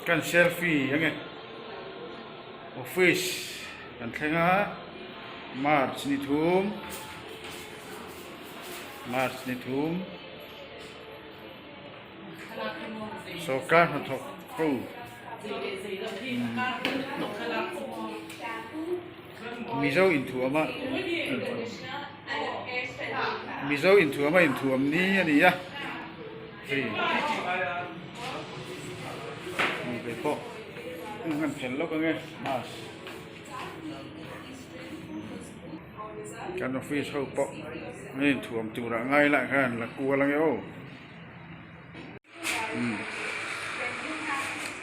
Kan selfie ange office kan thleng a march ni thum march ni thum sawrkar hnathawk ho Mizo inthuam a Mizo inthuam a inthuam ni a ni a hei hei pawh an han phelh lawk ange mask kan office ho pawh an inthuam turah ngai lah khan la kual ange aw.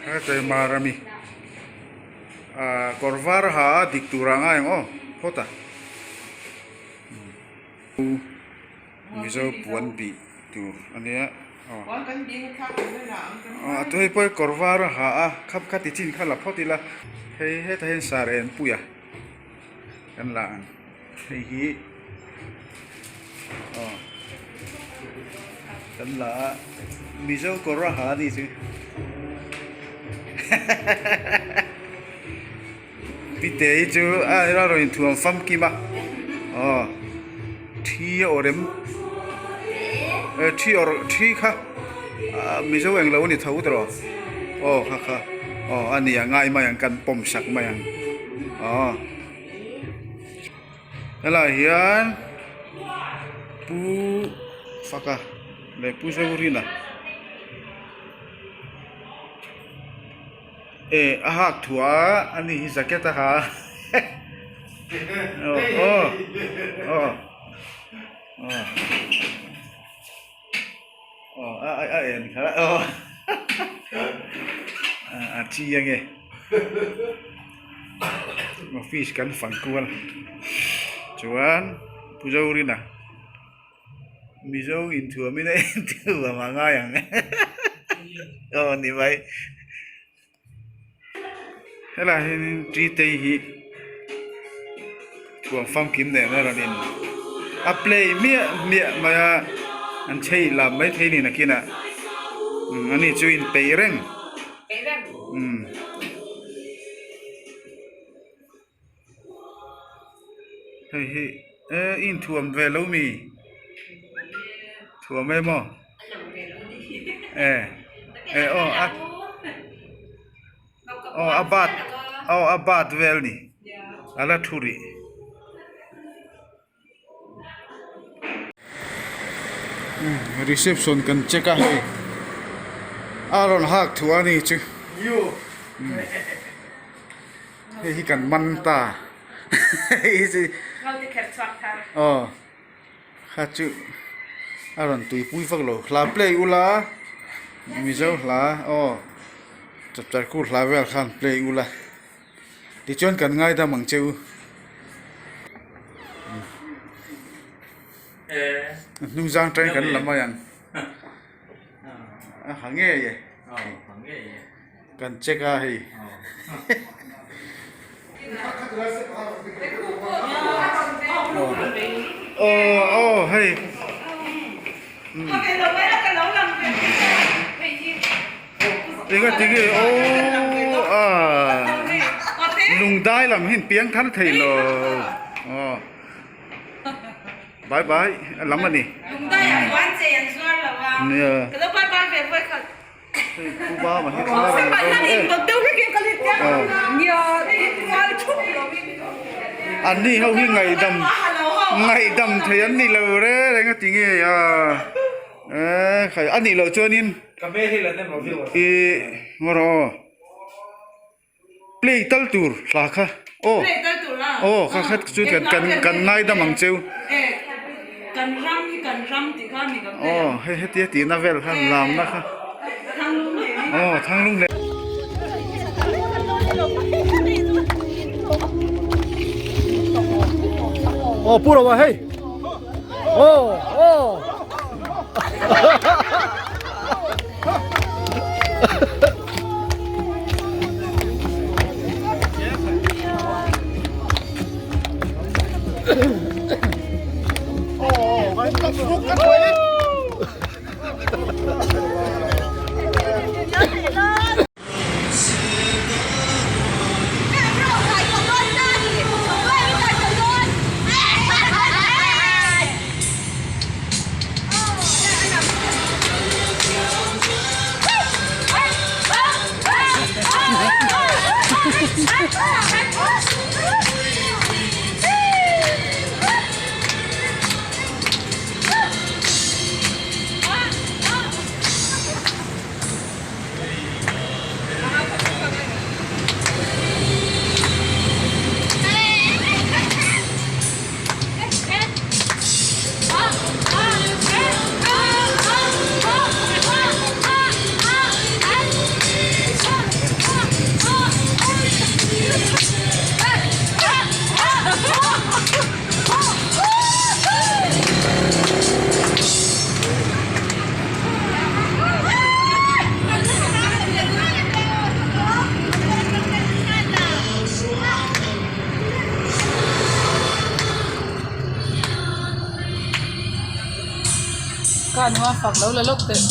Heta mar ami ah kawr var ha a dik tur ah ngai ang aw phawt a mizo puan bih tur a nia aw ah hei pawh hi kawr var a ha a khap kha ti chin kha la phawt ila hei hetah hian sar en pui a kan la ang. Hei hi aw kan la a Mizo kawr a ha a ni chu Pite hi chu a rawn inthuam famkim a aw thi a awrh em thi awrh thi kha Mizo englo a ni tho tawh aw kha kha aw a ni a ngai mai ang kan pawm sak mai ang aw. Helaiah hian pu faka leh pu zorina eh a hak thuah a ani hi jacket a ha a aw aw aw aw a a en kha aw a chi ange office kan fang kual chuan Pu Zorina Mizo inthuamin a inthuam a ngai ang aw ni mai helaiah hianin tea te hi thuam famkim nen a rawn in a play miah miah mai a an chei lam maithei a ni nakinah umm ani chu inpeih reng umm. Hei hi eh i inthuam ve lo mi thuam em aw eh eh aw a aw a bat aw a bat vel ni a la thu rih. Reception kan check a hei a rawn hak thuah a ni chu hei hi kan man ta aw kha chu a rawn tuipui vak lo hla play ula mizo hla aw chapchar kut hla vel khan play ula. Tichuan kan ngaidam ang che u. A hnung zang tangin kan la mai ang. A ha ngei e. Kan check a hei. Aw aw hei. Enga tinge aw a lungdai lam hi an piang thar thei lo aw bye bye a lam a ni nia hei pu ba mah hi thla rawn aw an ni ho hi ngaihdam ngaihdam thei an ni lo reng reng a tinge a eh khai a nih loh chuanin. I ngaw rawh aw play tal tur hla kha aw aw kha kha chu kan kan kan ngaidam ang cheu aw hei hetia tihna vel kha lamna kha aw thanglung leh. Aw pu ro a hei aw aw. nua fak lo la lawk teh.